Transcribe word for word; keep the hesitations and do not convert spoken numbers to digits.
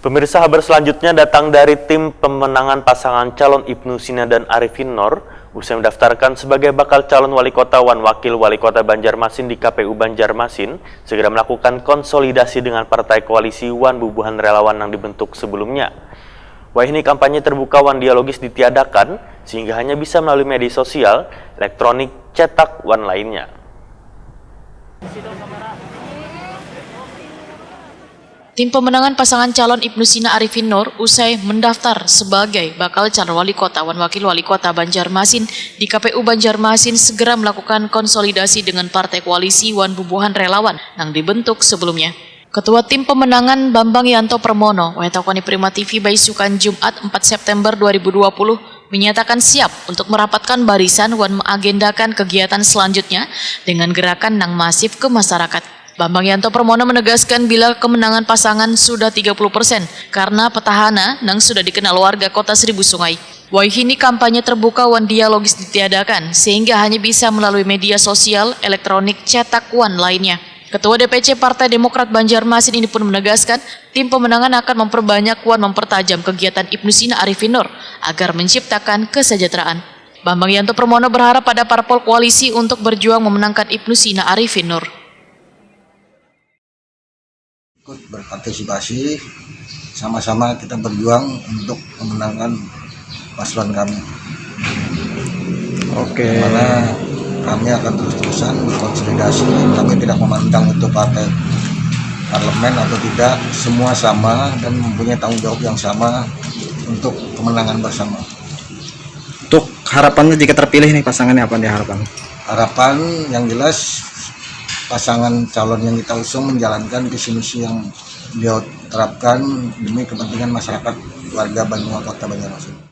Pemirsa, habar selanjutnya datang dari tim pemenangan pasangan calon Ibnu Sina dan Arifin Nor. Usai mendaftarkan sebagai bakal calon wali kota wan wakil wali kota Banjarmasin di K P U Banjarmasin, segera melakukan konsolidasi dengan partai koalisi wan bubuhan relawan yang dibentuk sebelumnya. Wayahini kampanye terbuka wan dialogis ditiadakan, sehingga hanya bisa melalui media sosial, elektronik, cetak, wan lainnya. Tim pemenangan pasangan calon Ibnu Sina Arifin Nur usai mendaftar sebagai bakal calon wali kota wan wakil wali kota Banjarmasin di K P U Banjarmasin segera melakukan konsolidasi dengan partai koalisi wan bubuhan relawan nang dibentuk sebelumnya. Ketua Tim Pemenangan Bambang Yanto Permono, wayah takuni Prima T V baisukan Jumat empat September dua ribu dua puluh, menyatakan siap untuk merapatkan barisan wan mengagendakan kegiatan selanjutnya dengan gerakan nang masif ke masyarakat. Bambang Yanto Permono menegaskan bila kemenangan pasangan sudah tiga puluh persen karena petahana nang sudah dikenal warga kota Seribu Sungai. Wayahini kampanye terbuka wan dialogis ditiadakan sehingga hanya bisa melalui media sosial, elektronik, cetak, wan lainnya. Ketua D P C Partai Demokrat Banjarmasin ini pun menegaskan tim pemenangan akan memperbanyak wan mempertajam kegiatan Ibnu Sina Arifin Nur agar menciptakan kesejahteraan. Bambang Yanto Permono berharap pada parpol koalisi untuk berjuang memenangkan Ibnu Sina Arifin Nur. Ikut berpartisipasi, sama-sama kita berjuang untuk memenangkan paslon kami. Oke. Karena kami akan terus-terusan berkonsolidasi. Kami tidak memandang itu partai parlemen atau tidak, semua sama dan mempunyai tanggung jawab yang sama untuk kemenangan bersama. Untuk harapannya jika terpilih nih pasangannya apa nih harapan? Harapan yang jelas pasangan calon yang kita usung menjalankan visi misi yang beliau terapkan demi kepentingan masyarakat warga Banua Kota Banjarmasin.